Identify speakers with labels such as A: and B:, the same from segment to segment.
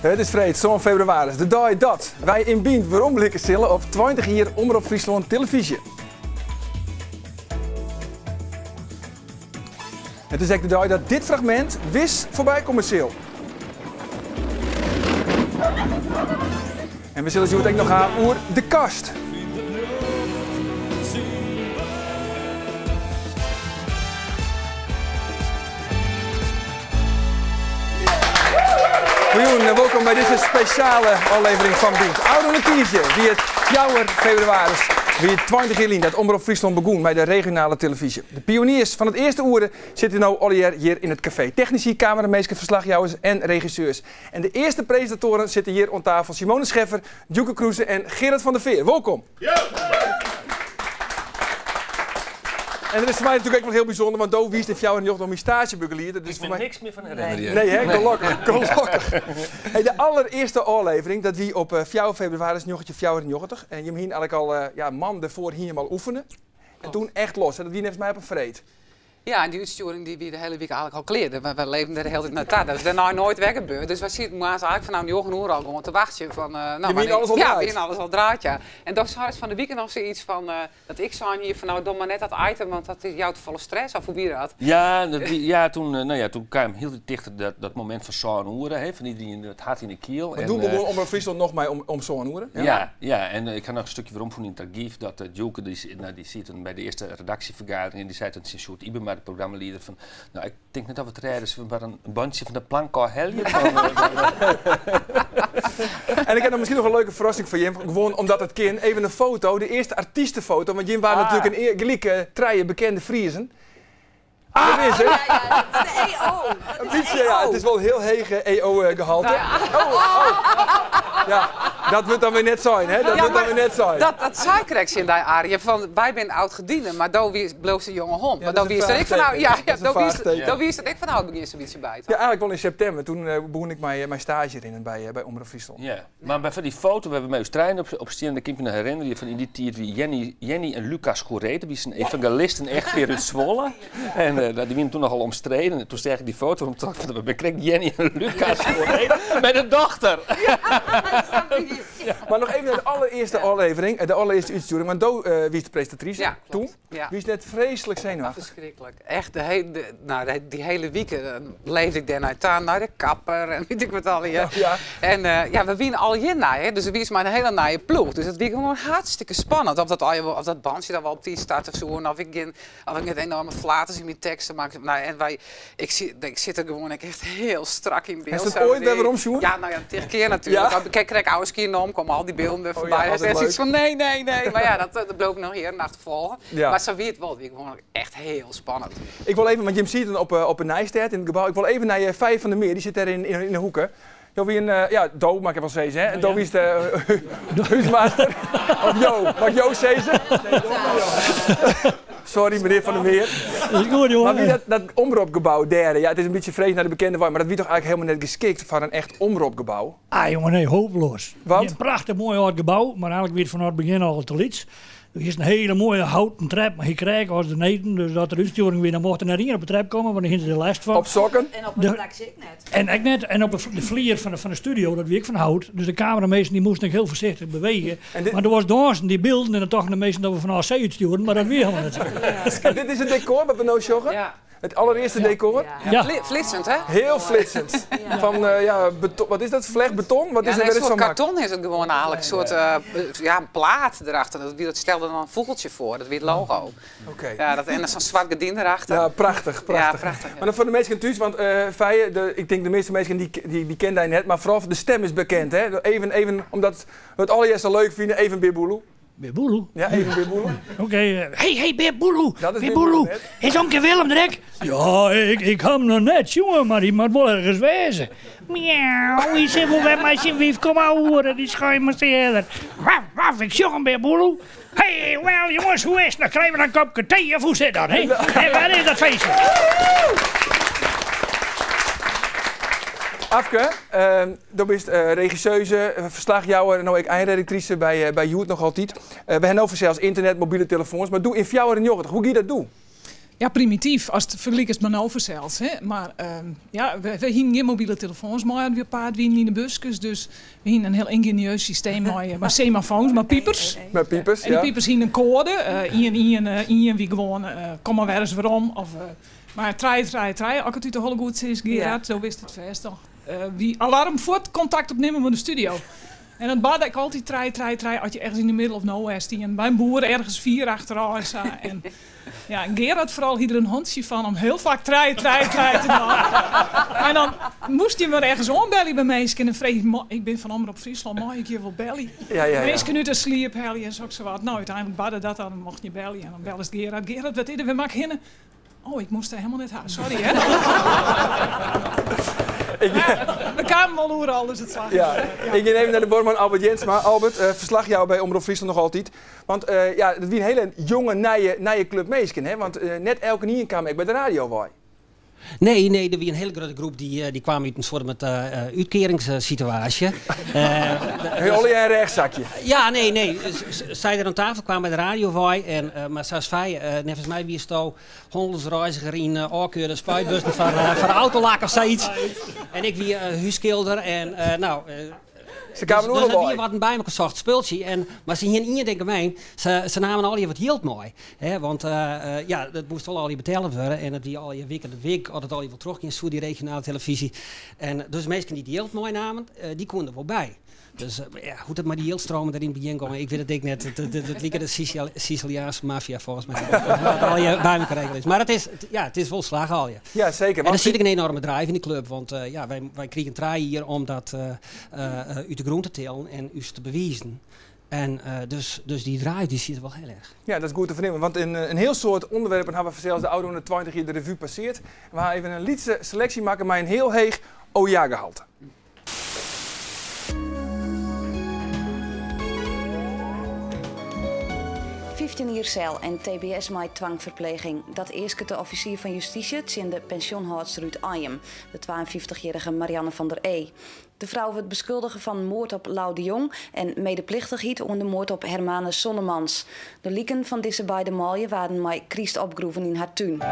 A: It is freed sân febrewaris, de dei dat wy yn Bynt weromblikke sille op 20 jier Omrop Fryslân Televyzje. It is ek de dei dat dit fragmint wis foarby komme sil. En we sille it hjoed ek noch ha oer de kast. Goejûn en wolkom by dizze spesjale ôflevering fan Bynt. Ôfrûne tiisdei wie it fjouwer febrewaris, wie it 20 jier lyn dat Omrop Fryslân begûn mei de regionale televyzje. De pioniers fan it earste oere sitte no allegear hjir yn it kafee. Technisy, kameraminsken, ferslachjouwers en regisseurs. En de earste presintatoaren sitte hjir oan tafel, Simone Scheffer, Djoeke Kroese en Gerard van der Veer. Wolkom! En dat is foar my natuerlik ek wol hiel bysûnder, want do wiest yn 94 noch myn staazjebegelieder. Dus
B: Ik foar my niks mear fan herinnerje.
A: Nee, hè? Gelokkich, gelokkich. Hey, de allerearste ôflevering, dat wie op 4 febrewaris 1994. En jim hienen eigentlik al, ja, man derfoar hiene jim al oefene. En toen echt los, hè? Dat wie neffens my op in freed.
C: Ja, en dy útstjoering dy wie de hiele wike eigentlik al klear. Wy leefden der de hiele tiid nei ta. Dat is dêrnei noait wer gebeurd. Dus wy sieten moarns eigentlik fanôf njoggen oere al gewoan te wachtsjen fan, no,
A: Je wiene alles al
C: ja,
A: draaid.
C: wiene alles al draaid, ja. En dan seist fan de wike noch sayts fan, dat ik sein hie fan no, doch mar net dat item, want dat jout te folle stress, of hoe wie dat?
B: Ja, dat wie, ja, toen, no ja, toen kaam hieltyd tichter dat, dat momint fan sân oere, hè, fan iedereen it hart yn de kiel.
A: Want doe begûn Omrop Fryslân noch mei om sân oere?
B: Ja, ja, en ik ha noch in stikje weromfûn yn it argyf dat Djoeke, dy, no, dy siet toen by de earste redaksjefergadering en dy sei toen tsjin Sjoerd Ybema, de programmalieder, fan no, ik tink net dat we it rêde, sille we mar in bantsje fan de plank ôf helje?
A: En ik ha noch miskien noch in leuke ferrassing foar jim, gewoan omdat it kin, even in foto, de earste artystefoto, want jim waarden natuerlik in gelyk trije bekende Friezen.
D: Ah! Dat is de EO.
A: Een beetje, ja. Het is wel een heel heech EO-gehalte. Oh, oh. Ja, dat wurdt dan wer net sein, hè? Dat wurdt dan wer net sein.
C: Dat, dat sei ik krekt tsjin dy, Arjen, fan wy binne oud-gedienden, mar do wie, bliuwst in jonge hond.
A: Ja,
C: mar
A: dat
C: do
A: is in
C: wiest der ek fan
A: faachtekens.
C: ja,
A: Dat is een
C: do wiest,
A: faachtekens.
C: do wiest der ek fan ôf begjin sa'n bytsje by,
A: Ja,
C: toch?
A: eigentlik wol yn septimber. Toen begûn ik mei staazje rinnen by Omrop Fryslân.
B: Ja, mar by foar dy foto wêr't we mei ús trijen op stean, dêr kin ik my noch herinnerje fan yn dy tiid wie Jenny, Jenny en Lucas Goeree, wie sa'n evangelisten echtpear út Zwolle. En dy wienen toen nochal omstreden. En toen seach ik dy foto en tocht ik, dat binne krekt Jenny en Lucas Goeree mei de dochter.
A: Mar noch even nei de allerearste ôflevering, de allerearste útstjoering, want do wiest de presintatrise
C: Ja, klopt.
A: toen.
C: Ja.
A: Wiest net freeslik senuwachtich?
C: Ferskriklik. Echt, de he-, de, nou, de, dy hiele wike leefde ik dêr nei ta, nei de kapper en wit ik wat allegear.
A: Ja.
C: En ja, we wienen allegear nij, hè, dus it wie mei in hiele nije ploech. Dus it wie gewoan hartstikke spannend of dat allegear wol, of dat bandsje dan wol op tiid starte soe en of ik gjin, of ik net enorme flaters yn myn teksten makke. Nou, en wy, ik sit, ik sit der gewoan ek echt hiel strak yn byld.
A: Hast it oait wer werom sjoen?
C: Ja, nou ja, tig kear natuerlik.
A: Ja?
C: Ik ha krekt ôfskie nommen, komme al dy bylden wer
A: Oh ja,
C: foarby.
A: altyd
C: Hast
A: leuk.
C: sayts fan nee, nee, nee. Mar ja, dat, dat bliuw ik noch jierren achterfolgen.
A: Ja.
C: Mar sa wie it wol. It wie gewoan echt hiel spannend.
A: Ik wol even, want jim sieten op 'e Nijstêd yn it gebou. Ik wol even nei Feie van der Meer, dy sit dêr yn 'e hoeke. Jo wienen, ja, do mei ik wol sizze, hè? Do wiest de húsmaster. Of jo, mei ik jo sizze? Sorry, menear Van der Meer.
E: Dat is goed, jongen.
A: Mar wie dat omropgebou dêr, ja, it is in bytsje freegje nei de bekende wei, mar dat wie toch eigentlik hielendal net geskikt foar in echt omropgebou?
E: Ah, jongen, nee, hopeloos.
A: Want?
E: In prachtich moai âld gebou, mar eigentlik wie it fanôf it begjin al te lyts. Der is in hiele moaie houten trep, mar hy kreake as de neten. Dus as der útstjoering wie, dan mocht der net ien op de trep komme, want dan hiene se der lêst fan.
A: Op sokken?
D: En op de redaksje ek net.
E: En ek net. En op de flier fan de studio, dat wie ek fan hout. Dus de kameraminsken dy moasten ek hiel foarsichtich bewege. Want oars dânsen dy bylden en dan tochten de minsken dat we fan ôf útstjoerden, mar dat wie helemaal net sa.
A: En dit is it dekor wat we no sjogge?
C: Ja.
A: It allerearste dekor?
E: Ja.
C: Flitsend, hè?
A: Hiel flitsend. Fan, ja, beton, wat is dat? Flechtbeton? Wat is
C: Ja,
A: der
C: nee,
A: wer
C: in
A: ris
C: soart
A: fan makke?
C: karton is it gewoan eigentlik. In soart, ja, in plaat derachter. Dat wie, dat stelde dan in fûgeltsje foar. Dat wie it logo.
A: Oké.
C: Ja, dat, en dan sa'n swart gerdyn derachter.
A: Ja, prachtich, prachtich.
C: Ja, prachtich, ja.
A: Mar dan foar de minsken thús, want Feie, de, ik tink de measte minsken dy, dy kenne dy net, mar foaral de stim is bekend, hè? Even, even, omdat we it allegear sa leuk fine, even Bear Boeloe.
E: Bear Boeloe?
A: Ja, even Bear Boeloe.
E: Oké, hey, hey, Bear Boeloe.
A: Dat is
E: Bear
A: Bear
E: Boeloe.
A: Boeloe net.
E: Is omke Willem der ek? Ja, ik ha him noch net sjoen, mar hy moat wol ergens wêze. Miauw, hy sit wol wer mei syn wyf kom oer, dy schuimersteerder. Waf, waf, ik sjoch him, Bear Boeloe. Hey, wel jonges, hoe is it? Dan krije we dan in kopke tee of hoe sit dat, hè? En wêr is dat feestje?
A: Afke, do bist regisseuse, ferslachjouwer en no ek einredaktrise by Hjoed noch altyd. We ha no fansels ynternet, mobile telefoans, mar doe yn 94, hoe gie dat doe?
F: Ja, primityf, ast it ferlikest mei no fansels. Hè. Mar ja, we hienen gjin mobile telefoans mei as we op paad wienen yn de buskes. Dus we hienen in hiel yngenieus systeem mei semafoons, mei pipers.
A: Mei pipers,
F: En dy
A: ja.
F: pipers hienen in koade. Ien, ien, ien wie gewoan kom mar wer ris werom. Of, mar trije, trije, trije, as ik it út de holle goed sis, Gerard, do witst it fêst noch. Wie alarm fuort kontakt opnimme mei de studio. En dat barde ek altyd trije, trije, trije, as je ergens yn de middle of nowhere stienen. By in boer ergens fier achterôf en sa. En ja, en Gerard foaral hie der in hantsje fan om hiel faak trije, trije, trije te dwaan. En dan moast je wer ergens oanbelje by minsken en freegje, ik bin fan Omrop Fryslân, mei ik je wol belje? Minsken út de sliep helje en sokssawat. No, úteinlik barde dat dan, dan mochten je belje. En dan bellest Gerard, Gerard, wat is der, wêr moat ik hinne? Oh, ik moast dêr helemaal net ha. Sorry, hè. We kamen wol oeral, dus it slagge.
A: Ja. Ik gean even nei de buorman Albert Jensma. Albert, ferslachjouwer by Omrop Fryslân noch altyd. Want ja, it wie in hiele jonge, nije klup minsken, hè? Want net elkenien kaam ek by de radio wei.
G: Nee, nee, der wie in hiele grutte groep dy kwaam út in soart met útkearingssituaasje.
A: Allegear in rêchsakje.
G: Ja, nee, nee. Sy der oan tafel kwamen by de radio wei en mar sa as fij, neffens my wiesto hannelsreiziger yn ôfkeurde spuitbussen foar autolak of sayts. En ik wie hússkilder en no.
A: Se kamen
G: Dus
A: oeral
G: dat wie
A: wei.
G: wat in by elkoar socht spultsje. En, mar se hiene ien ding gemeen, se namen allegear wat jild mei. Hè, want ja, dat moast wol allegear betelle wurde en it wie allegear wike de wik, oft it allegear wol trochgean soe, dy regionale televyzje. En dus minsken dy't jild meinamen, dy koene der wol by. Dus ja, hoe't it mei dy jildstromen der yn it begjin gong, ik wit it ek net. It like de Siciliaanske maffia folgens my. Hoe't dat allegear by elkoar regele is. Mar it is, ja, it is wol slagge allegear.
A: Ja, seker.
G: En der sit ek in enorme drive yn de klup, want ja, wy krigen trije jier om dat út de grûn te tillen en ús te bewizen. En dus dy drive dy siet der wol hiel erch.
A: Ja, dat is goed te fernimmen, want in hiel soad ûnderwerpen hawwe we fansels de ôfrûne 20 jier de revu passeard. We hawwe even in lytse seleksje makke mei in hiel heech oh-ja-gehalte.
H: 15 jier sel en tbs mei twangferpleging. Dat easket de offisier fan justysje tsjin de pensjonhâldster út Anjum, de 52-jierrige Marianne van der E. De frou wurdt beskuldige fan moard op Lou de Jong en medeplichtichheid oan de moard op Hermanus Sonnemans. De liken fan dizze beide manlju waarden mei kryst opgroeven yn har tún.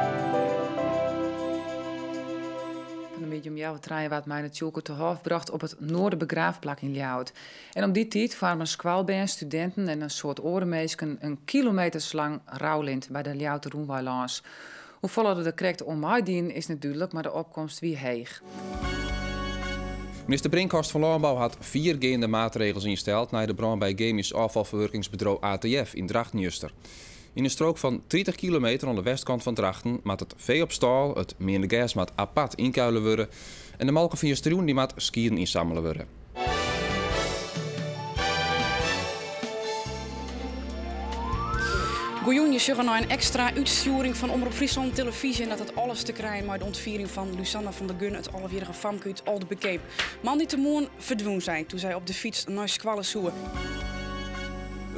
C: Fan 'e middei om healwei trijen waard Meindert Tjoelker te hôf brocht op it Noarderbegraafplak yn Ljouwert. En om dy tiid foarmen skoalbern, studinten en in soad oare minsken in kilometerslang roulint by de Ljouwerter rûnwei lâns. Hoefolle der krekt oan meidien is net dúdlik, mar de opkomst wie heech.
I: Minister Brinkhorst fan Lânbou hat fiergeande maatregels ynsteld nei de brân by gemysk ôffalferwurkingsbedriuw ATF yn Drachten juster. Yn in strook fan 30 kilometer oan de westkant fan Drachten moat it fee op stâl, it meande gers moat apart ynkuile wurde en de molke fan justerjûn dy moat skieden ynsammele wurde.
J: Goejûn, je sjogge nei in ekstra útstjoering fan Omrop Fryslân Televyzje en dat hat alles te krijen mei de ûntfiering fan Lusanne van der Gun, it alvejierrige famke út Aldebekeap. Moandeitemoarn ferdwûn sy toen sy op de fyts nei skoalle soe.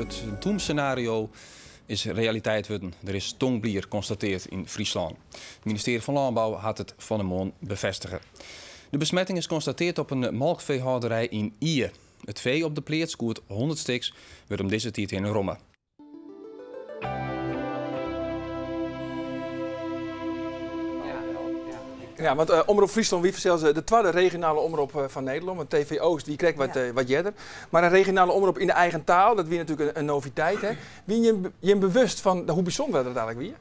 I: It doemsenario is realiteit wurden. Der is tongblier konstateard yn Fryslân. It ministearje fan Lânbou hat it fan 'e moarn befêstige. De besmetting is konstateard op in molkfeehâlderij yn Ie. It fee op de pleats, goed 100 stiks, wurdt om dizze tiid hinne romme.
A: Ja, want Omrop Fryslân wie fansels de twadde regionale omrop fan Nederlân, want TV Oost wie krekt wat earder. Mar in regionale omrop yn de eigen taal, dat wie natuerlik in noviteit. Hè? Wiene jim jim bewust fan hoe bysûnder dat eigentlik wie?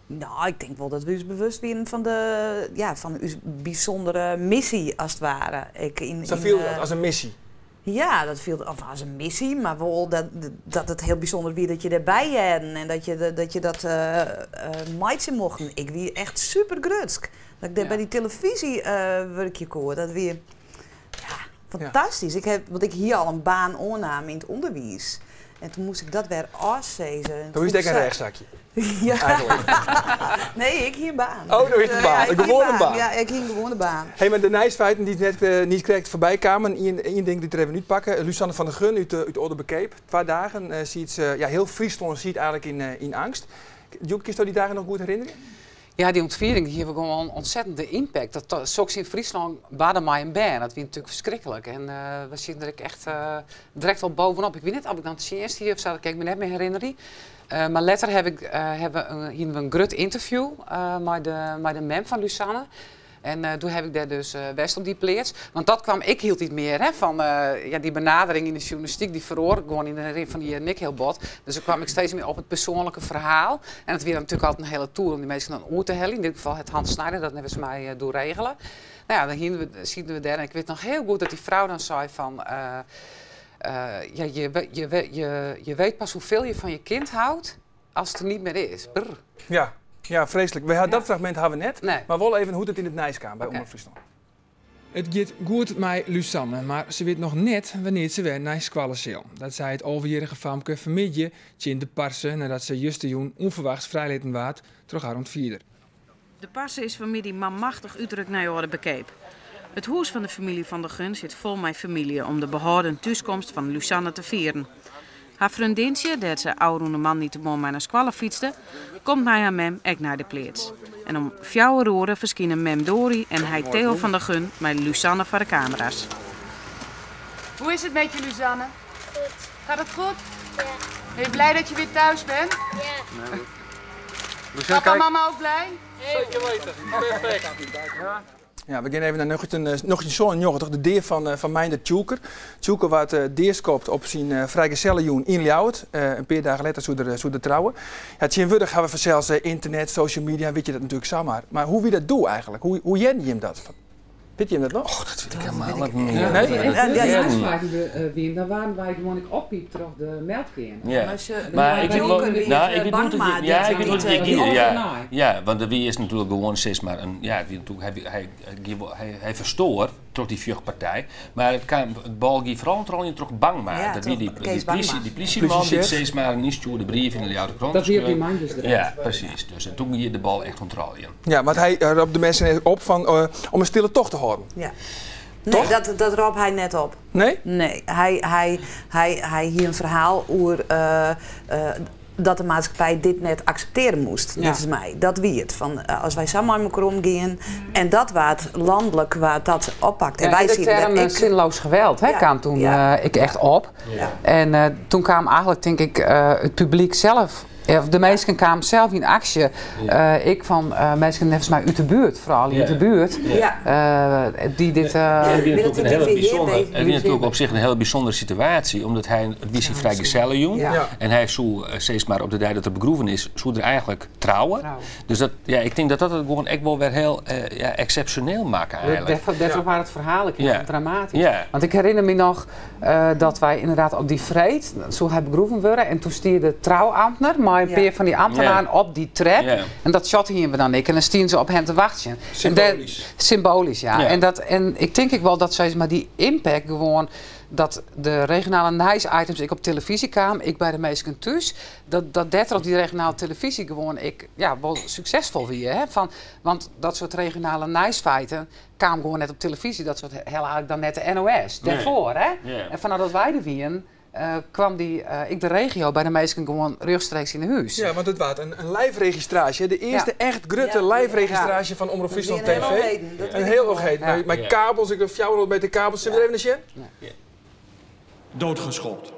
D: No, ik tink wol dat we ús bewust wienen fan de, ja, fan ús bysûndere missy, as it ware. Ik yn,
A: Sa
D: yn,
A: fielde dat, as in missy?
D: Ja, dat fielde of as in missy, mar wol dat it hiel bysûnder wie dat je dêrby hearden en dat je dat meitsje mochten. Ik wie echt super grutsk dat ik dêr by dy telefyzje wurkje koe. Dat wie, ja, fantastysk. Ik ha, want ik hie al in baan oannaam yn it ûnderwiis. En toen moast ik dat wer ôfsizze.
A: Toen is het ek in rêchsakje.
D: Ja.
A: Eigentlik.
D: Nee, ik hie in baan.
A: Oh, do hiest in baan.
D: Ja, ik
A: In
D: hie
A: gewoane baan.
D: Ja, ik hie in gewoane baan.
A: Hey, mar de nijsfeiten dy't net niet krekt foarby kamen, ien ding dy't der even útpakke. Lusanne van der Gun út Oldebekeap. Twa dagen siet se, ja, hiel Fryslân siet eigentlik yn eangst. Joep, kinsto dy dagen noch goed herinnerje?
C: Ja, dy ûntfiering hie gewoan ontzettende impact. Dat soks yn Fryslân barde mei in bern, dat wie natuerlik ferskriklik. En we sieten der ek echt direkt al bovenop. Ik wit net oft ik dan tsjinst hie of sa, dat kin ik my net mear herinnerje. Mar letter heb ik, hawwe, hiene we in grut ynterview mei de mem fan Lusanne. En doe ha ik dêr dus west op dy pleats. Want dat kaam ek hieltyd mear, hè, fan ja, dy benadering yn de sjoernalistyk dy feroare gewoan yn de rin fan de jierren ek hiel bot. Dus dan kaam ik steeds mear op it persoanlike ferhaal. En it wie dan natuerlik altyd in hiele toer om dy minsken dan oer te heljen. Yn dit gefal hat Hans Snijder dat neffens my doe regele. No ja, dan hiene we, sieten we dêr en ik wit noch hiel goed dat dy frou dan sei fan ja, je weet pas hoeveel je van je kind houdt als het er niet meer is. Brr.
A: Ja, ja, freeslik. We ha dat fragmint hawwe we net, mar wol even hoe't it yn it nijs kaam by Omrop Fryslân. It giet goed mei Lusanne, mar se wit noch net wannear't se wer nei skoalle sil. Dat sei it alvejierrige famke fanmiddei tsjin de parse neidat se justerjûn ûnferwachts frijlitten waard troch har ûntfierder.
J: De parse is fanmiddei manmachtich útrukt nei Aldeberkeap. It hûs fan de famylje Van der Gun sit fol mei famylje om de behâlden thúskomst fan Lusanne te fieren. Har freondintsje, dêr't se ôfrûne moandeitemoarn mei nei skoalle fytste, komt mei har mem ek nei de pleats. En om fjouwer oere ferskine mem Dori en heit Theo van der Gun mei Lusanne foar de kamera's.
K: Hoe is het met je, Lusanne? Goed. Gaat het goed? Ja. Ben je blij dat je weer thuis bent? Ja. Papa en mama ook blij?
A: Zeker weten. Perfect. Ja, we gean even nei 1997, de dea fan Meindert Tjoelker. Tjoelker waard deaskopt op syn frijgesellejûn yn Ljouwert. In pear dagen letter soe er trouwe. Ja, tsjintwurdich hawwe we fansels ynternet, social media, witte je dat natuerlik samar. Mar hoe wie dat doe eigentlik? Hoe hearden jim dat? Wit jim dat noch?
B: Och, dat wit ik helemaal net mear.
A: Nee?
C: De wienen, dan waarden wy gewoan ek oppiept troch de meldkeamer.
B: Ja. Mar ik wit wol, no, ik wit wol dat ja, ik wit wol dat it gie, ja. Ja, want der wie earst natuerlik gewoan sis mar in, ja, it wie natuerlik, hy, hy, gie wol, hy, hy ferstoar troch dy fjochtpartij, mar it kaam, it bal gie foaral troch troch Bangma.
D: Ja,
B: dat wie
D: troch
B: dy,
D: Kees
B: dy plysje,
D: Bangma.
B: dy plysjeman dy't sis mar in ynstjoerde brief yn de Ljouwerter Krante
C: Dat wie op dy
B: skreau.
C: moandeis direkt.
B: Ja, presys. Dus en toen gie de bal echt ûntrôljen.
A: Ja, want hy rôp de minsken op fan, om in stille tocht te hâlden.
D: Ja. Nee, dat, dat rôp hy net op.
A: Nee?
D: Nee, hy, hy, hy, hy hie in ferhaal oer dat de maatskippij dit net akseptearje moast, neffens my. Dat wie it. Fan, as wy sa mei mekoar omgean. En dat waard lanlik waard dat oppakt. En
C: Ja,
D: wy
C: de
D: sieten dêr
C: term
D: ek
C: zinloos geweld, hè, kaam toen ek echt op. En toen kaam eigentlik, tink ik, it publyk sels Of de minsken kamen sels yn aksje. Ek fan minsken neffens my út de buert, foaral út de buert, dy't dit.
B: Ja, it wie natuerlik in hiele bysûndere, it wie natuerlik op sich in hiele bysûndere situaasje, omdat hy, it wie syn frijgesellejûn en hy soe sis mar op de dei dat er begroeven is, soe er eigentlik trouwe. Dus dat, ja, ik tink dat dat it gewoan ek wol wer hiel ja, eksepsjoneel makke eigentlik.
C: Dêrtroch waard it ferhaal ek hiel dramatysk. Want ik herinner my noch dat wy ynderdaad op dy freed, soe hy begroeven wurde en toen stie de trouamtner mei in pear fan dy ambtenaren op dy trep en dat shot hiene we dan ek en dan stiene se op him te wachtsjen.
A: Symboalysk.
C: Symboalysk, ja. En, dat, en ik tink ek wol dat sis mar dy impact gewoan dat de regionale nijsitems ek op televyzje kaam, ek by de minsken thús, dat, dat dêrtroch dy regionale televyzje gewoan ek ja, wol suksesfol wie. Hè? Fan, want dat soart regionale nijsfeiten kaam gewoan net op televyzje. Dat soart helle eigentlik dan net de NOS. Dêrfoar, hè? En fanôf dat wy der wienen, kwam dy, ek de regio by de minsken gewoan rjochtstreeks yn 'e hûs.
A: Ja, want it waard in live registraasje. De earste echt grutte live registraasje fan Omrop Fryslân TV. In hiel heden. Mei kabels, ik 400 meter kabels. Sille we der even nei sjen?
L: Doodgeschopt.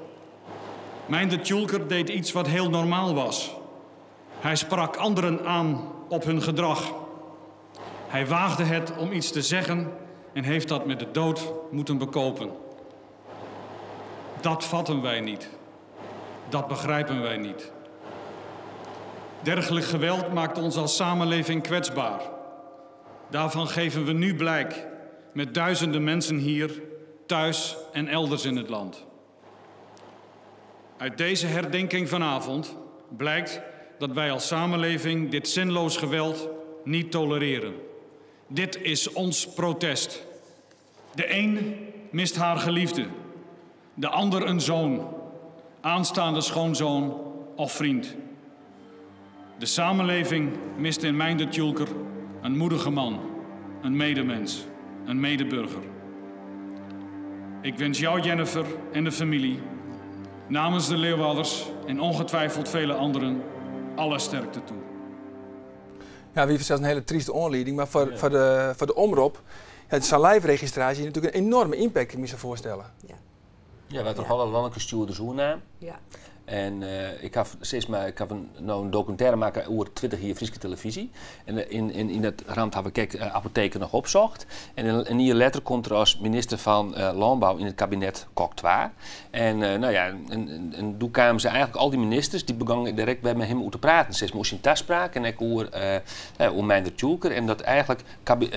L: Meindert Tjoelker deed iets wat heel normaal was. Hij sprak anderen aan op hun gedrag. Hij waagde het om iets te zeggen en heeft dat met de dood moeten bekopen. Dat vatten wij niet. Dat begrijpen wij niet. Dergelijk geweld maakt ons als samenleving kwetsbaar. Daarvan geven we nu blijk met duizenden mensen hier, thuis en elders in het land. Uit deze herdenking vanavond blijkt dat wij als samenleving dit zinloos geweld niet tolereren. Dit is ons protest. De een mist haar geliefde, de ander een zoon, aanstaande schoonzoon of vriend. De samenleving mist in Meindert Tjoelker een moedige man, een medemens, een medeburger. Ik wens jou, Jennifer, en de familie, namens de Leeuwarders en ongetwijfeld vele anderen, alle sterkte toe.
A: Ja, wie fansels in hiele tryste oanlieding, mar foar de Omrop, ja, sa'n live-registraasje is natuerlik in enoarme impact, kin ik my sa foarstelle.
D: Ja.
B: Ja, waard troch alle lanlike stjoerders oernaam.
D: Ja.
B: En ik haw, sis mar, ik haw no in dokumintêre makke oer 20 jier Fryske televyzje. En yn dat ramt haw ik ek Apotheker noch opsocht. En in jier letter komt er as minister fan Lânbou yn it kabinet Kok 2. En no ja, en doe kamen se eigentlik, al dy ministers, dy begongen direkt wer mei him oer te praten, sis mar, oer syn taspraak en ek oer, no ja, oer Meindert Tjoelker. En dat eigentlik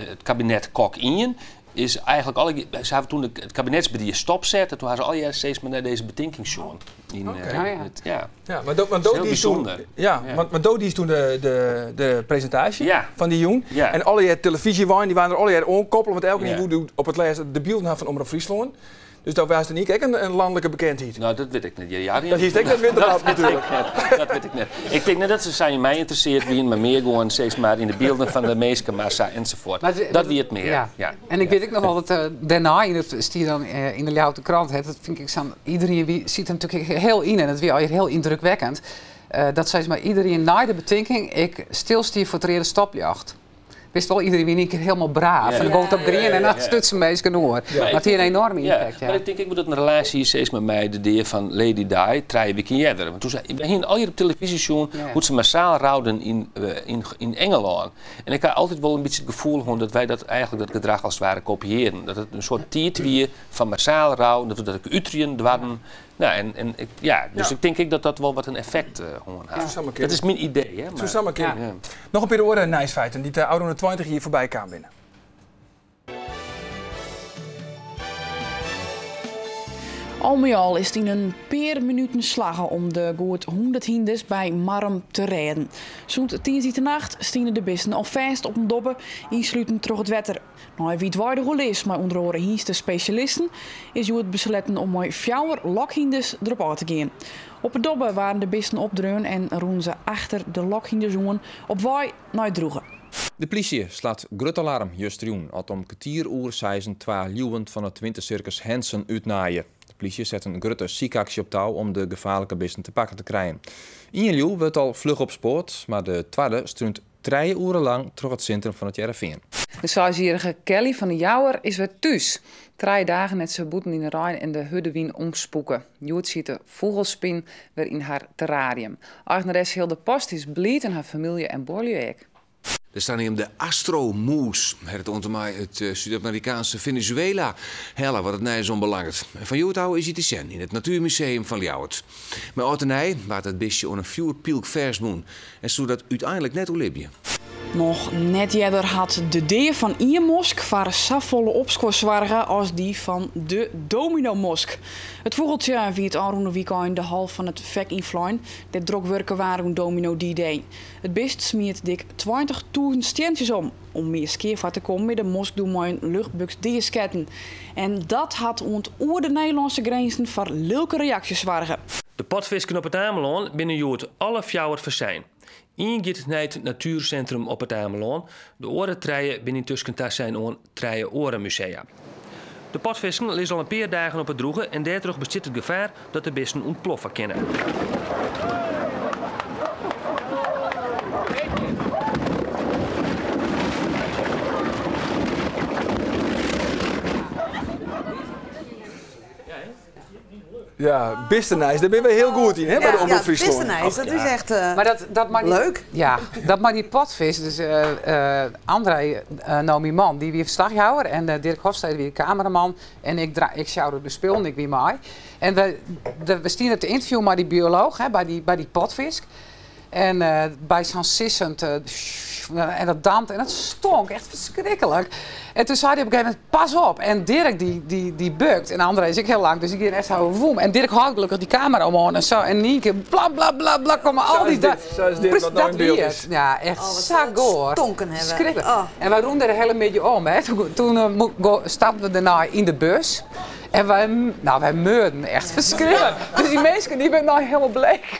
B: it kabinet Kok 1 is eigentlik alle, se hawwe toen it kabinetsberied stopset en toen hawwe se allegear steeds mar nei dizze betinking sjoen. Yn, it, ja.
A: Ja, want do
B: Heel
A: diest toen,
B: bysûnder.
A: ja, want do diest toen de presintaasje fan dy jûn. En allegear telefyzjeweinen, dy waarden der allegear oankoppele, want elkenien woe doe op it lêst de bylden ha fan Omrop Fryslân. Dus do waardst yn ien kear ek in lanlike bekendheid.
B: No, dat wit ik net. Ja,
A: Dat hiest ek net witte
B: dat
A: moatten,
B: wit
A: natuerlik.
B: ik net. Dat wit ik net. Ik tink net dat se sa yn my ynteresseard wienen, mar mear gewoan sis mar yn de bylden fan de minskemassa ensafuort.
C: Maar het-
B: Dat wie it mear.
C: Ja.
B: Ja.
C: En ik wit ek noch wol dat dêrnei, yn it stie dan yn de Ljouwerter Krant, hè, dat fyn ik sa'n, iedereen wie, siet er natuerlik hiel yn en dat wie allegear hiel yndrukwekkend. Dat sis mar iedereen nei de betinking ek stilstie foar it reade stopljocht. Witst wol, iedereen wie yn ien kear hielendal braaf. En dan gong it op grien en dan stutsen minsken oer. Mar it hie in enoarme impact.
B: Mar ik tink ek wol dat in relaasje hie sis mar mei de dea fan Lady Di 3 wiken earder. Want toen se, we hienen allegear op televyzje sjoen hoe't se massaal rouden yn Engelân. En ik ha altyd wol in bytsje it gefoel hân dat wy dat eigentlik dat gedrach as it ware kopiearden. Dat it in soart tiid wie fan massaal rouwen, dat we dat ek uterjen doarden. Nou, en ik, ja, dus ik tink ek dat dat wol wat in effekt hân hat.
A: Soe samar kinne.
B: Dat is myn idee, hè,
A: Soe
B: mar
A: samar kinne.
B: Ja.
A: Noch in pear oare nijsfeiten dy't de ôfrûne 20 jier foarby kaam binne.
J: Al mei al is it yn in pear minuten slagge om de goed 100 hynders by Marrum te rêden. Sûnt tiisdeitenacht stiene de bisten al fêst op in dobbe, ynsluten troch it wetter. Nei wiidweidich oerlis mei ûnder oare hynstespesjalisten is hjoed besletten om mei fjouwer lokhynders derop ôf te gean. Op 'e dobbe waarden de bisten opdreaun en rûnen se achter de lokhynders oan op wei nei it drûge.
I: De plysje slacht grut alarm justerjûn at om kertier oer seizen twa liuwen fan it wintersirkus Hensen útnaaie. De plysje set in grutte sykaksje op tou om de gefaarlike bisten te pakken te krijen. Ien liuw wurdt al fluch opspoard, mar de twadde strúnt 3 oeren lang troch it sintrum fan It Hearrenfean.
C: De seisjierrige Kelly fan de Jouwer is wer thús. 3 dagen hat se bûten yn de rein en de hurde wyn omspûke. Hjoed siet de fûgelspin wer yn har terrarium. Eigneres Hilde Post is bliid en har famylje en buorlju ek.
M: De saneamde astromûs hat it oant en mei it Súd-Amerikaanske Venezuela helle wat it nijs oanbelanget. En fan hjoed ôf is hy te sjen yn it Natuermuseum fan Ljouwert. Mei âld en nij waard it bistje oan in fjoerpylk fêstbûn en soe dat úteinlik net oerlibje.
J: Noch net earder hat de dea fan ien mosk foar safolle opskuor soarge as dy fan de dominomosk. It fûgeltsje wie it ôfrûne wykein de hal fan it fek ynflein, dêr't drok wurke waard oan Domino D-Day. It bist smiet dik 20.000 stientsjes om. Om mear skea foar te kommen is de mosk doe mei in luchtbuks deasketten. En dat hat oant oer de Nederlânske grinzen foar lilke reaksjes soarge.
B: De potfisken op It Amelân binne hjoed alle fjouwer fersein. Ien giet nei it natuersintrum op It Amelân, de oare trije binne yntusken tasein oan trije oare musea. De potfisken lizze al in pear dagen op it drûge en dêrtroch bestiet it gefaar dat de bisten ûntploffe kinne.
A: Ja, bistenijs, dêr binne we hiel goed yn, hè, by de Omrop Fryslân.
D: Bistenijs, dat is echt
C: Maar dat mei die,
D: leuk.
C: Ja, dat mei dy potvis. Dus André, no myn man, dy wie ferslachjouwer en Dirk Hofstede wie de kameraman. En ik sjoude de spullen, ik wie mei. En we stiene te ynterviewen mei dy biolooch, hè, by dy potfisk. En by sa'n sissend, en dat dampt en dat stonk echt ferskriklik. En toen sei hy op in gegeven momint, pas op. En Dirk dy bukt en André is ek hiel lang, dus dy gean echt sa woem. En Dirk hâldt gelokkich dy kamera omhân en sa. En yn ien kear bla bla bla bla komme al
A: Sa
C: die
A: is dit, sa is dit
C: Precies,
A: wat no
C: dat
A: yn byld
C: wie
A: is.
C: it. Ja, echt
D: Oh, wat
C: sa
D: zal het
C: goar.
D: stonken hawwe.
C: Ferskriklik.
D: Oh.
C: En wy rûnen der de hiele middei om. Hè. Toen stapten we dêrnei yn de bus. En wy meurden echt ferskriklik. Dus dy minsken dy binne no hielendal bleek.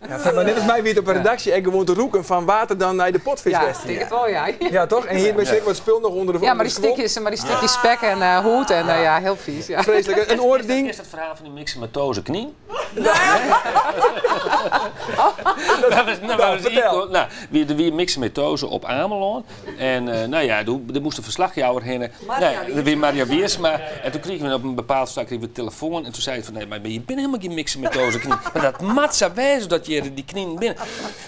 A: Ja, mar net as my wie it op 'e redaksje ek gewoan te rûken fan wa't der dan nei de potfisk
C: Ja,
A: west hie.
C: tink it wol, ja.
A: Ja, toch? En hier mei wat spul noch ûnder de
C: Ja, maar die
A: skuon.
C: stikjes, mar dy stikjes spek en hûd en ja, hiel fies. Ja.
A: Freeslik. In oar ding.
B: Is dat ferhaal fan dy myxomatose knyn? Nou, vertel. Nou, wie, wie mixomatose op Amelân. En nou ja, doe, er moest een verslagjouwer heen. Nee, wie Maria Wiersma. En toen kregen we op een bepaald stuk kregen we telefoon. En toen zei hij van, nee, maar je bent helemaal geen mixomatose knie. Maar dat mat zou wijzen dat je die knieën binnen.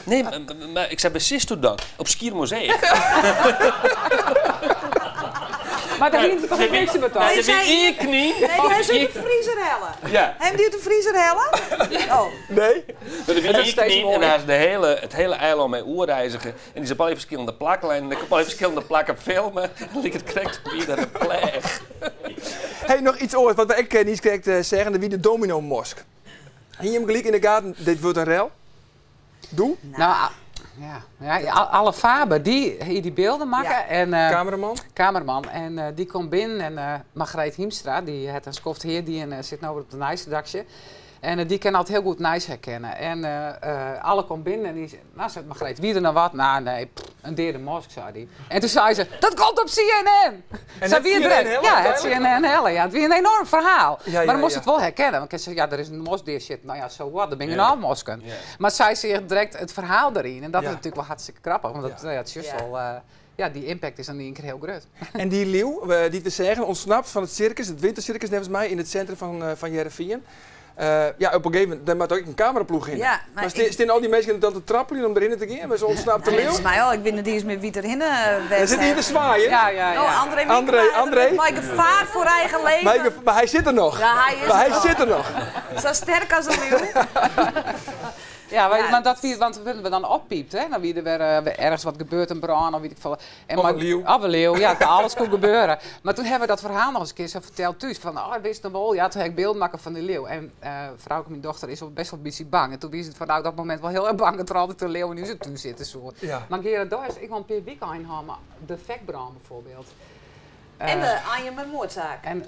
B: Nee, maar, maar ik zei bij Sisto dan, op Skiermosee.
C: Maar daar ging het toch een mixomatose?
B: Nee, dat wie knie.
D: Nee, die heeft uit de vriezer hellen.
B: Ja.
D: Hem die uit de vriezer hellen? Oh.
A: Nee.
B: Maar de wie knie en daar is de hele, het hele eiland mee oerreizigen. En die is op alle verschillende plaklijnen. En ik op alle verschillende plakken filmen. En ik het krijgt weer naar de pleeg.
A: Hey, nog iets ooit wat we ik niet correct zeggen. De wie de domino mosk. Hier hem gelijk in de gaten, dit wordt een rel. Doe?
C: Nou, ja, ja, alle Faber die die beelden maken.
D: Ja.
C: En,
A: cameraman?
C: Cameraman. En die komt binnen en Margreet Hiemstra, die het een skoft heer, die en, zit nou op de Nijsredactie. En die kan altijd heel goed Nijs herkennen. En alle komt binnen en die zei, nou, zegt Margreet, wie er nou wat? Nou, nee, pff, een derde mosk, zei die. En toen zei ze, dat komt op CNN!
A: En
C: Zei
A: het
C: wie het
A: CNN
C: direct?
A: Helle
C: Ja, het
A: uiteindelijk?
C: CNN Helle, ja. Het was een enorm verhaal.
A: Ja,
C: maar
A: ja,
C: dan moest
A: ja.
C: het wel herkennen. Want ik zei, ja, er is een mosdeer shit. Nou ja, so what, daar ben je
B: Ja.
C: nou mosken.
B: Ja.
C: Maar zij zegt direct het verhaal erin. En dat
A: Ja.
C: is natuurlijk wel hartstikke grappig. Want dat,
A: Ja.
C: nou ja, het is juist
D: Ja.
C: al, ja, die impact is dan in één keer heel groot.
A: En die leeuw, die te zeggen, ontsnapt van het circus, het wintercircus volgens mij, in het centrum van Heerenveen. Ja, op een gegeven moment, daar moet ook een cameraploeg in.
D: Ja, maar
A: maar
D: ik-
A: staan al die mensen dan te trappelen om erin te gaan? Maar ze ontsnapt de leeuw.
D: Volgens mij al, ik weet niet eens meer wie erin
A: Daar zit hier te zwaaien.
C: Ja, ja, ja.
D: Oh, André,
A: André, André.
D: Maar gevaar voor eigen leven.
A: Maar, maar hij zit er nog.
D: Ja, hij is
A: maar hij
D: er nog.
A: zit er nog.
D: Zo sterk als een leeuw.
C: Ja, maar,
D: Ja.
C: maar dat wie, want we dan oppiept, hè? Dan wie er weer ergens wat gebeurt, een brand of weet ik veel. En
A: Of
C: maar,
A: een leeuw.
C: Of een leeuw, ja, kan alles kon gebeuren. Maar toen hebben we dat verhaal nog eens een keer zo verteld thuis. Van, oh, wist nog wel, ja, toen heb ik beeld maken van die leeuw. En vrouwke, mijn dochter, is al best wel een beetje bang. En toen wist het van, nou, dat moment wel heel erg bang dat er altijd een leeuw in onze tuin zit. Zo.
A: Ja.
C: Maar Gerard Doijs, ik wil een paar weken inhouden, maar de vekbrand bijvoorbeeld.
D: En de Anje moordzaak.
C: En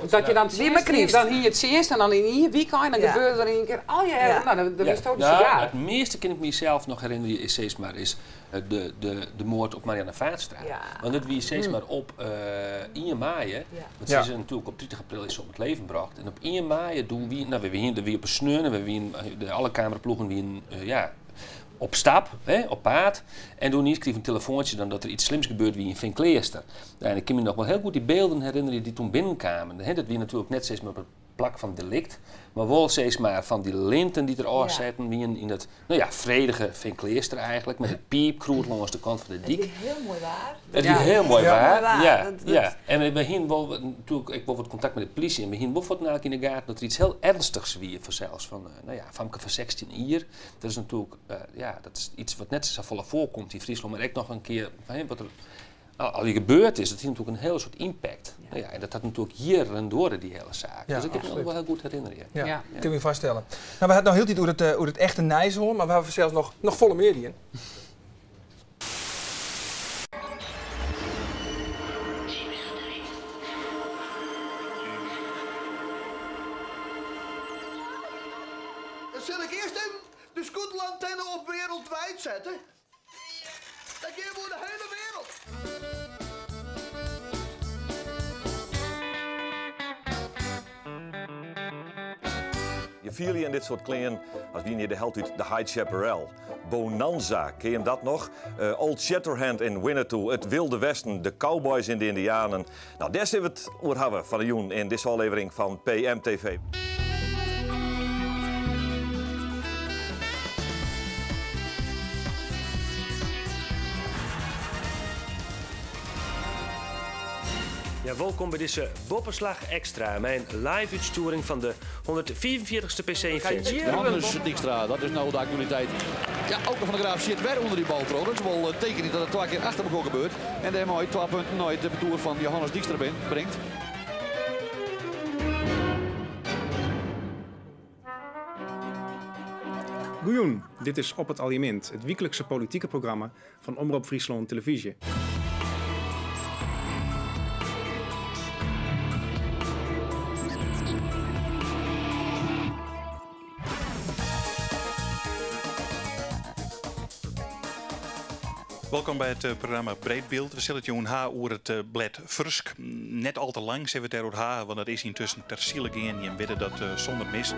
C: dat je dan
D: Wie maar
C: eerst, dan hier het eerst en dan in je weekend, dan
D: Ja.
C: gebeurde er in één keer al je
D: Ja.
C: nou, dan, dan
B: Ja.
C: is het ook
B: Nou,
C: ja.
B: Het meeste kan ik mezelf nog herinneren is steeds maar is de moord op Marianne Vaatstra.
D: Ja.
B: Want dat wie steeds maar op 1 mei, hè,
D: Ja.
B: want
A: Ja.
B: ze is natuurlijk op 30 april is ze om het leven gebracht. En op 1 mei doen we, nou, we we wie op een sneun, we wie de alle cameraploegen wie een, ja, op stap, hè, op paard. En toen kreeg ik een telefoontje dan dat er iets slims gebeurt wie in Vinkleester. En ik kan me nog wel heel goed die beelden herinneren die toen binnenkwamen. Hè, dat we natuurlijk net steeds maar op het plak van delict, maar wel steeds maar van die linten die er
D: Ja.
B: zaten, wie in dat nou ja, vredige Vinkleester eigenlijk, met het piepkroet langs de kant van de
D: Het
B: dik.
D: is heel mooi waar.
B: Het is
C: Ja.
B: heel mooi
A: Ja.
B: waar.
D: Mooi waar.
B: Ja, ja. En we gingen wel, natuurlijk, ik wel wat contact met de politie en we gingen wel wat naar in de gaten dat er iets heel ernstigs wie voor zelfs van, nou ja, Famke van 16 hier. Dat is natuurlijk, ja, dat is iets wat net zo volle voorkomt in Friesland, maar ook nog een keer, hè, wat er al die gebeurd is, dat heeft natuurlijk een heel soort impact. Nou ja, en dat had natuurlijk hier en door die hele zaak.
A: Ja,
B: dus ik heb me
A: absoluut.
B: nog wel heel goed herinneren. Ja.
A: Ja,
C: Ja.
A: kun je vaststellen. Nou, we hadden nou heel tijd over het echte Nijshoorn, maar we hebben zelfs nog volle meer in.
N: Zal ik eerst even de scootantenne op wereldwijd zetten? Dan gaan we de hele wereld.
O: Je viel je in dit soort kleren als wie je de held uit de High Chaparral. Bonanza, ken je hem dat nog? Old Shatterhand in Winnetou, het Wilde Westen, de Cowboys en de Indianen. Nou, daar zullen we het over hebben van de Joen in deze aflevering van PMTV.
P: Ja, welkom bij deze Boppenslag Extra, mijn live uitsturing van de 144ste PC in Finse.
N: Johannes Dijkstra, dat is nou de actualiteit. Ja, ook van de Graaf zit weer onder die bal trouwens. Dat is wel een teken dat het twee keer achter elkaar gebeurt. En daarmee 2 punten nooit de betoer van Johannes Dijkstra brengt.
Q: Goejoen, dit is Op het Aljemint, het wekelijkse politieke programma van Omroep Friesland Televisie.
R: Welkom bij het programma Breedbeeld. We zullen het jongen H oer het blad Fersk. Net al te lang zijn we het er oer H, want dat is intussen ter ziele gaan en bidden dat zonder mis.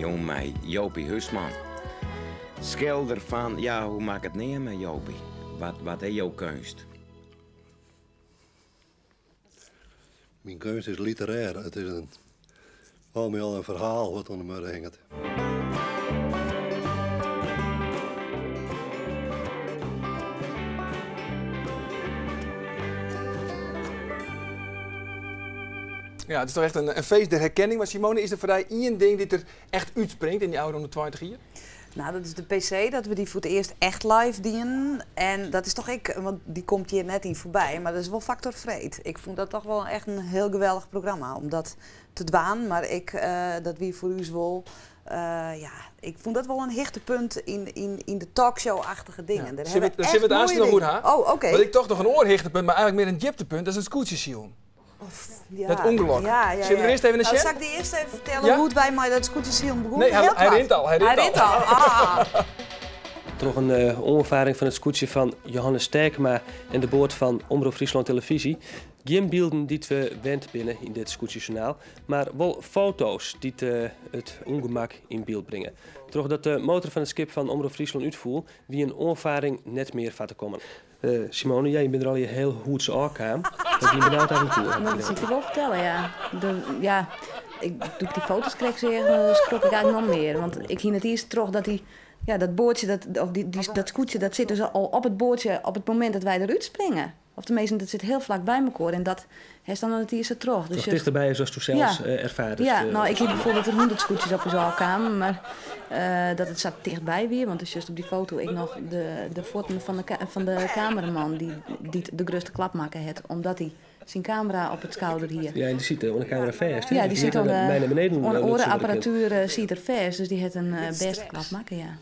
S: jûn mei Jopie Huisman. Skilder fan, ja, hoe moat ik it neame, Jopie? Wat, wat is jo keunst?
T: Myn keunst is literêr. It is in, al mei al in ferhaal wat oan de muorre hinget.
A: Ja, it is toch echt in feest der herkenning. Mar Simone, is der foar dy ien ding dy't der echt útspringt yn dy ôfrûne 20 jier?
D: Nou, dat is de PC, dat we dy foar it earst echt live dienen. En dat is toch ek, want dy komt hjir net yn foarby, mar dat is wol faktor freed. Ik fûn dat toch wol echt in hiel geweldich programma om dat te dwaan. Mar ik, dat wie foar ús wol, ja, ik fûn dat wol in hichtepunt yn de talkshow-achtige dingen.
A: Ja. Sille we it aanst noch oer ha?
D: Oh, oké.
A: Want ik tocht noch in oar hichtepunt, mar eigentlik mear in djiptepunt, dat is it skûtsjesilen.
D: Ja.
A: Dat ûngelok.
D: Ja.
A: Sille we earst even
D: Nou,
A: sjen?
D: sil ik dy earst even fertelle
A: Ja?
D: hoe't wy mei dat skûtsjesilen begûnen?
A: Nee,
D: Hiel
A: hy
D: koart.
A: rint al. Hy rint
D: Hy rint al. Ah.
P: Troch in oanfaring fan it skûtsje fan Johannes Sterkema en de boat fan Omrop Fryslân Televyzje. Gjin bylden dy't we wend binne yn dit skûtsjejournaal, mar wol foto's dy't it ûngemak yn byld bringe. Trochdat de motor fan it skip fan Omrop Fryslân útfoel, wie in oanfaring net mear foar te kommen. Simone, ja, je binne der allegear hiel hûds ôfkaam. Wat wie benaud aventoer?
H: Dat sil ik dy wol fertelle, ja. Ja, ik, doe't ik dy foto's krekt seach, dan skrok ik eigentlik noch mear. Want ik hie net earst troch dat dy, ja, dat boatsje, dat, of dy, dy, dat skûtsje, dat sit dus al op it boatsje op it momint dat wy derút springe. Of teminsten, dat sit hiel flak by mekoar en dat hast dan noch net iens sa troch.
P: Dus tichterby is as do sels erfaarst.
H: Ja, nou, ik hie bijvoorbeeld dat der 100 skûtsjes op ús ôfkamen, mar dat it sa tichtby wie, want dus just op dy foto ek noch de fuotten fan de kameraman dy't de grutste klap makke hat, omdat hy syn kamera op it skouder hie.
P: Ja, en dy sit oan de kamera fêst.
H: Ja, dy sit oan de oan oare apparatuer siet er fêst, dus dy hat in bêste klap makke, ja.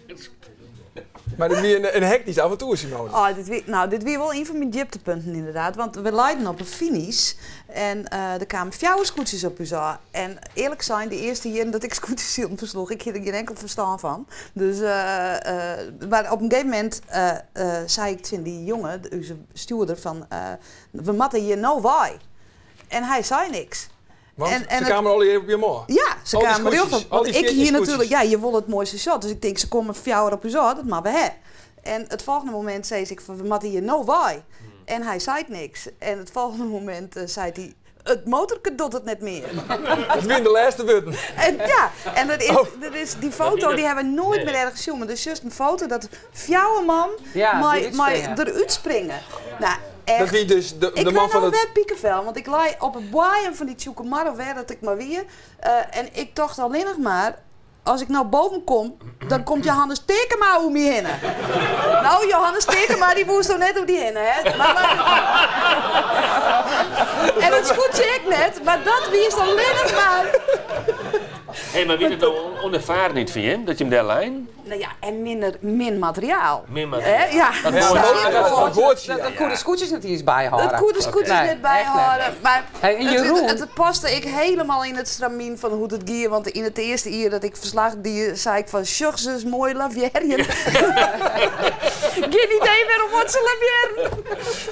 A: Mar dit wie in hektysk aventoer, Simone.
D: Oh, dit wie, nou, dit wie wol ien fan myn djiptepunten ynderdaad. Want we leinen op 'e finish en der kamen fjouwer skûtsjes op ús ôf. En earlik sein, de earste jierren dat ik skûtsjesilen fersloech, ik hie der gjin inkel ferstân fan. Dus, mar op in gegeven momint sei ik tsjin dy jonge, ús stjoerder, fan we moatte hjir no wei. En hy sei niks.
A: Want
D: En
A: se
D: het
A: kamen allegear op jim ôf?
D: Ja, se
A: Al dy
D: kamen rjocht
A: skûtsjes,
D: op.
A: al
D: Want
A: dy
D: ik
A: 14
D: hie
A: skûtsjes.
D: natuerlik, ja, je wolle it moaiste shot. Dus ik tink, se komme fjouwer op ús ôf, dat moatte we ha. En it folgjende momint sei ik fan, we moatte hjir no wei. En hy seit niks. En it folgjende momint seit hy, it motorke docht it net mear.
A: Dat wiene de lêste wurden.
D: En ja, en dat is,
A: Oh.
D: dat is, dy foto dy hawwe we noait mear ergens sjoen. Mar der is just in foto dat fjouwer man
C: Ja,
D: mei,
C: derút
D: mei
C: springe.
D: derút springe. Nou, echt.
A: Dat wie dus
D: Ik
A: de
D: krij
A: man fan
D: no
A: it...
D: wer pikefel, want ik lei op it boaiem fan dy Tsjûkemar of wêr dat ik mar wie. En ik tocht allinnich mar, as ik no boven kom, dan komt Johannes Taekema oer my hinne. Nou, Johannes Taekema dy woe net oer dy hinne, hè. Mar, en dat skûtsje ek net, mar dat wie allinnich mar.
B: Hé, mar wie it no ûnerfaren fan jim, dat jim dêr leinen?
D: Nou ja, en minder, min materiaal.
B: Min materiaal.
D: Hè? Ja.
B: Dat
D: Ja.
B: boatsje.
A: Dat boatsje,
C: Dat koe de skûtsjes net iens byhâlde.
D: Dat koe de skûtsjes
C: Nee,
D: net
C: echt net.
D: byhâlde. Mar
C: Hey, en Jeroen?
D: it paste ek hielendal yn it stramyn fan hoe't it gie. Want yn it earste jier dat ik ferslach die, sei ik fan sjoch se ris moai lavearjen. Gjin idee wêrom wat se lavearren.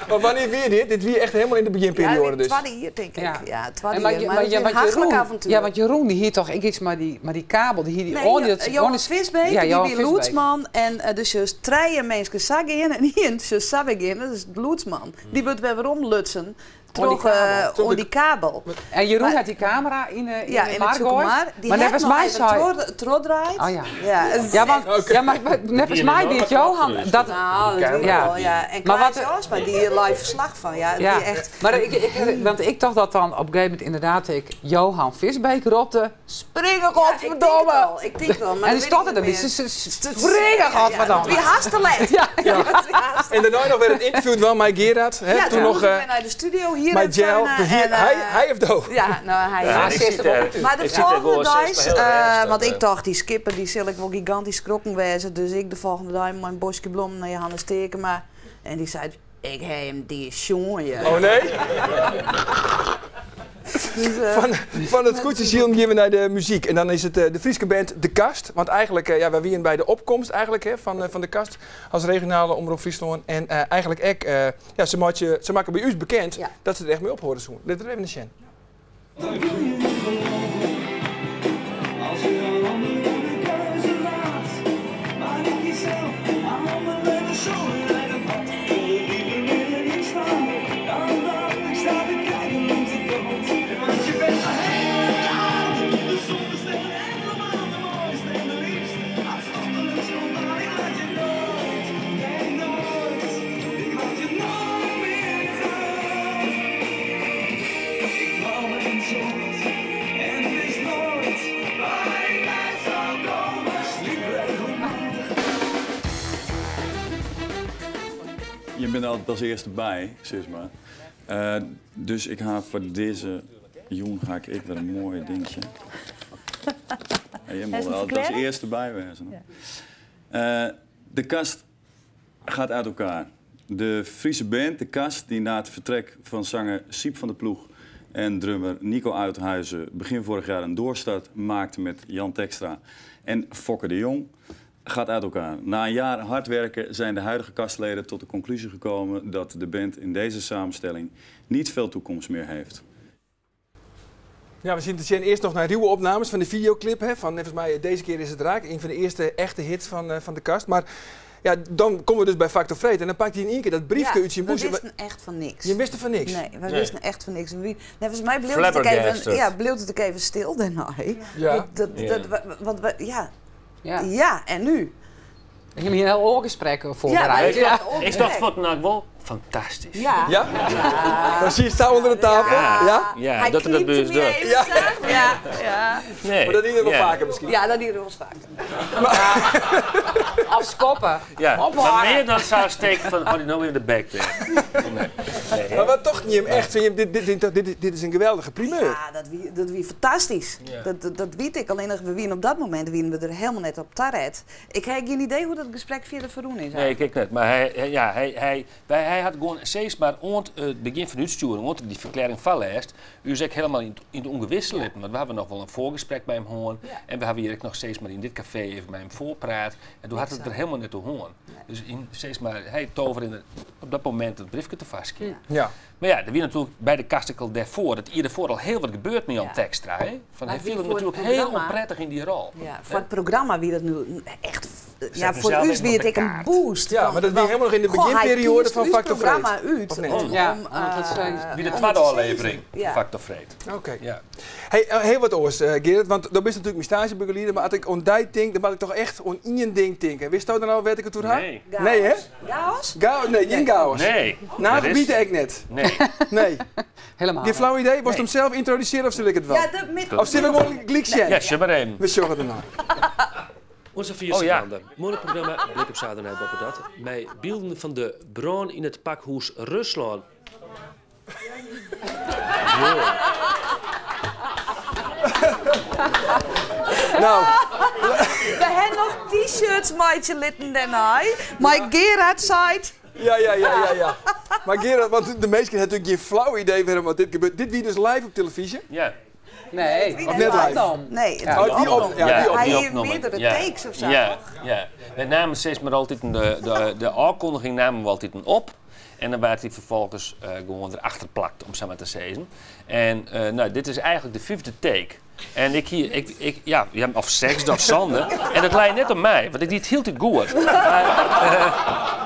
A: Mar wannear wie dit? Dit wie echt hielendal yn de begjinperioade
D: Ja,
A: dus.
D: twadde jier tink ik.
C: Ja.
D: Ja, twadde
C: En maar
D: jier.
C: je-
D: Mar
C: maar
D: it
C: je-
D: wie in
C: want
D: hachlik
C: Jeroen-
D: avontuer.
C: Ja, want Jeroen die hie toch ek iets mei dy kabel, die hie dy
D: Nee,
C: oan die-
D: Johan
C: oan die-
D: Visbeek,
C: Ja,
D: dy
C: Johan
D: wie
C: Visbeek.
D: lûdsman. En dus just trije minsken sa gean en ien just sa wer gean, dat is de lûdsman. Dy wurdt wer weromlutsen
C: Oan dy
D: troch,
C: kabel.
D: oan dy kabel.
C: En Jeroen
D: Mar-
C: hat dy kamera yn
D: Ja,
C: de
D: yn it
C: mar goaid.
D: Tsjûkemar. Dy
C: Mar
D: hat
C: neffens
D: noch
C: my
D: even
C: sei
D: trochdraaid.
C: Oh ja.
D: Ja, het
C: Ja, want, ja, maar neffens my wie it Johan dat
D: Nou, dat wie
C: ja.
D: wol, ja. En
C: Maar
D: Klaas
C: wat-
D: Jousma, die hier live verslag van. Ja, het
C: Ja,
D: wie echt.
C: maar want ik dacht dat dan op een gegeven moment inderdaad ik Johan Visbeek ropte, springen godverdomme!
D: Ja, ik denk het al, ik denk het al, maar
C: en
D: dat
C: die
D: weet ik
C: stond er
D: niet
C: dan
D: meer.
C: springen godverdomme!
D: Ja, wie haast te let.
C: Ja,
A: Ja. En daarna nog werd het interview wel met Gerard. Hè,
D: Ja,
A: toen
D: toen
A: nog
D: moesten we naar de studio hier
A: met
D: in
A: gel.
D: Tuinen
A: Hier,
D: en,
A: hij heeft ook.
D: Ja, nou hij
B: Ja,
D: heeft.
B: ik zit er-
D: Maar de
B: ik zit er
D: volgende
B: gewoon
D: dag,
B: steeds maar heel erg,
D: want
B: dat,
D: ik dacht, die skipper die zal ik wel gigantisch schrokken wezen. Dus ik de volgende dag mijn bosje blom naar Johannes Taekema. En die zei, ik heb hem die jongen.
A: Oh nee?
D: Dus,
A: Van het skûtsjesilen gean we nei de muzyk. En dan is it de Fryske band De Kast. Want eigentlik, ja, wy wiene by de opkomst eigentlik, hè, fan De Kast as regionale Omrop Fryslân. En eigentlik ek, ja, se makken by ús bekend dat se der echt mei ophâlde soene. Lit der even nei sjen.
U: Als je een ander bin der altyd as earste by, sis mar. Dus ik ha foar dizze jûn ha ik ek wer in moai dinkje. En jim wolle altyd as earste by wêze. De Kast gaat uit elkaar. De Friese band De Kast, die na het vertrek van zanger Syb van der Ploeg en drummer Nico Uithuizen begin vorig jaar een doorstart maakte met Jan Tekstra en Fokke de Jong, gaat uit elkaar. Na een jaar hard werken zijn de huidige kastleden tot de conclusie gekomen dat de band in deze samenstelling niet veel toekomst meer heeft.
A: Ja, we zien te zien eerst nog naar ruwe opnames van de videoclip. Hè, van, volgens mij, deze keer is het raak. Een van de eerste echte hits van de kast. Maar ja, dan komen we dus bij Factor Freed. En dan pakt hij in één keer dat briefje
D: Ja,
A: uit zijn
D: we
A: boezem.
D: wisten echt van niks.
A: Je wist er van niks?
D: Nee, we wisten echt van niks. Nee, volgens mij bleef het ook even,
B: Flabbergasted.
D: ja, bleef het ook even stil daarna. hè. Dat, want we, ja.
C: Ja.
D: Ja, en nu?
C: Ik heb hier een heel oorgesprek voorbereid.
D: Ja,
B: Ik dacht voor het nou wel fantastisch.
D: Ja.
A: Ja? Dan zie je staan onder de tafel.
B: Ja.
A: Ja?
B: Ja,
D: Hij
B: dat er dat
D: kniepte
B: bewust
D: me
B: doet.
D: even zo. Ja, ja.
B: Nee.
A: Maar dat doen we wel
B: Ja.
A: vaker misschien.
D: Ja, dat doen we wel eens vaker.
C: Afskoppen.
B: Ja, maar
C: Ophangen.
B: meer dan zou steken van, oh, die nou weer de bek tegen. Nee. Nee, hè?
A: Maar wat toch niet hem echt. Vind je, dit is een geweldige primeur.
D: Ja, dat wie fantastisch.
B: Ja.
D: Dat weet ik. Alleen nog, we wien op dat moment wien we er helemaal net op taret. Ik heb geen idee hoe dat gesprek verder verroen is.
B: Nee, ik net. Maar hij, ja, hij had gewoon steeds maar ont het begin van uitsturen, want die verklaring van leest, u is ook helemaal in het ongewisse litten. Want we hebben nog wel een voorgesprek bij hem hoorn. En we hebben hier ook nog steeds maar in dit café even bij hem voorpraat. En toen had het er helemaal net te hoorn. Dus in, steeds maar, hij toverde op dat moment het briefje te vastkeren.
A: Ja.
B: Maar ja, er was natuurlijk bij de kastikel daarvoor, dat hier daarvoor al heel wat gebeurd met Jan Tekstra. Hè? Van,
D: Maar
B: hij viel
D: wie
B: hem
D: voor het
B: natuurlijk heel
D: programma-
B: onprettig in die rol.
D: Ja, voor het programma wie dat nu echt... Ja,
B: hem
D: voor
B: zelf
D: u
B: even
D: wie
B: op
D: het
B: de
D: ik een
B: kaart.
D: boost.
A: Ja,
D: van-
A: maar dat wie helemaal nog in de
D: Goh, hij
A: beginperiode
D: kiest
A: van
D: uw
A: Factor Freed.
D: programma uit.
A: Of niet?
C: Ja,
D: Om,
C: want dat zijn-
B: Wie de
D: om
B: tweede
D: het te
B: aflevering
D: zien. Ja.
B: van Factor Freed.
A: Oké.
B: Ja.
A: Hey, heel wat oors, Gerard, want dat is natuurlijk mijn stagebegeleider, maar als ik on die denk, dan moet ik toch echt on één ding denken. Wist je dan al, weet ik het toen haar?
B: Nee.
A: Nee, hè?
D: Chaos?
A: Nee, geen chaos.
B: Nee.
A: Na
B: Dat is-
A: gebied ik net.
B: Nee.
A: Nee.
C: Helemaal
A: Geen flauw idee? Was het hem zelf introduceren of zal ik het wel?
D: Ja, dat met-
A: Of zullen we gewoon gelijk zijn?
B: Ja, zeg maar even.
A: We zorgen ernaar.
P: Onze vier
B: Oh, ja.
P: seconden. Mooi programma Blik op Zaterdag Boppedat. Met beelden van de brand in het pakhuis Rusland.
A: Nou,
D: We hebben nog t-shirts maatje litten daarna. Maar Gerard zei...
A: ja. Maar Gerard, want de meesten hebben natuurlijk geen flauw idee waarom wat dit gebeurt. Dit wie dus live op televisie?
B: Ja.
C: Nee.
A: Of net live?
D: Nee, het
C: Ja.
A: Oh, die op, ja, die op.
D: Hij
B: die
D: heeft
B: opgenomen.
D: meerdere
B: Ja.
D: takes of zo,
B: Ja,
D: toch?
B: ja. Met name steeds maar altijd de aankondiging namen we altijd een op. En dan werd hij vervolgens gewoon erachter plakt, om zo maar te zeggen. En nou, dit is eigenlijk de vijfde take. En ik hier, ik, ja, ja, of seks of zanden. En dat lijkt net op mij, want ik die hield het goed.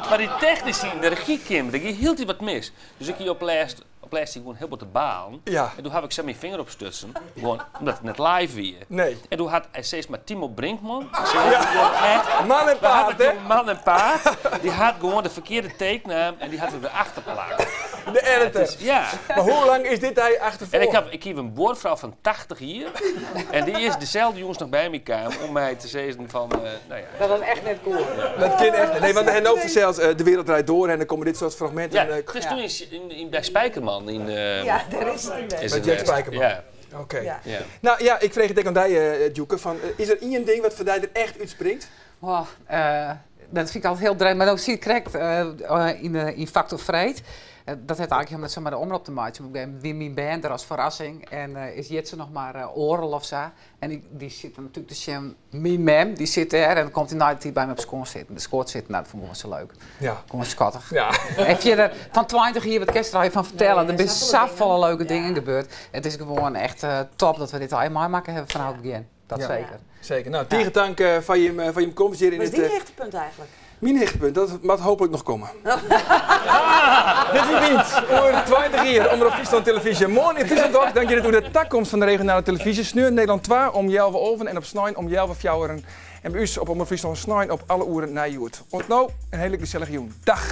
B: Maar die technici in de regiekamer, die hield hij wat mis. Dus ik hier op laatst, op laatst gewoon heel wat te baan.
A: Ja.
B: En toen heb ik zo mijn vinger op stutsen. Gewoon omdat het net live weer.
A: Nee.
B: En toen had hij steeds maar Timo Brinkman.
A: Ja. Man en paard, hè?
B: Man en paard. Die had gewoon de verkeerde teeknaam en die had er erachter plakt.
A: De editor.
B: Ja.
A: Maar hoe lang is dit hij achtervolgd?
B: En ik heb een boorvrouw van 80 hier. En die is dezelfde jongens nog bij me kwam om mij te zeggen van, nou ja.
C: Dat was echt net cool.
A: Dat kan echt. Nee, want hij loopt zelfs De Wereld Draait Door en dan komen dit soort fragmenten.
B: Ja, het is toen bij Spijkerman. In,
D: Ja, daar is het in.
B: is
A: Bij
B: het
A: Jack
B: echt.
A: Spijkerman.
B: Ja.
A: Oké.
D: Ja.
B: Ja.
A: Nou ja, ik vreeg het ook aan die, Djoeke, van, is er één ding wat voor die er echt uitspringt?
C: Oh, dat vind ik altijd heel dreig. Maar dan zie ik correct in Factor Freed. Dat heeft eigenlijk helemaal zomaar de omroep te maken. Maar ik ben mijn band er als verrassing. En is Jitse nog maar oorl of zo. En die zit dan natuurlijk te zien, mijn mem, die zit er. En dan komt hij nooit die bij me op school zitten. De school zitten, nou, dat vond ik gewoon zo leuk.
A: Ja.
C: Gewoon schattig.
A: Ja.
C: En verder, van 20 hier, wat kerst er van vertellen.
D: Nee,
C: er zijn
D: zoveel
C: zoveel leuke dingen gebeurd. Het is gewoon echt top dat we dit allemaal maken hebben vanaf het begin. Dat
A: Ja.
C: zeker.
A: Zeker. Nou, tegen dank van je komst hier in
D: Wat is
A: het...
D: die lichtpunt eigenlijk?
A: Mijn lichtpunt, dat moet hopelijk nog komen. Dit is niet. Over 20 hier, Omroep Friesland Televisie. Morgen in Friesland Dok, dank je dat de takkomst van de regionale televisie. Sneur Nederland 2 om Jelve Olven en op Snijn om Jelve Fjouweren. En bij u op Omroep Friesland Snijn op alle oeren naar Joert. Ont nou, een hele gezellige jong. Dag!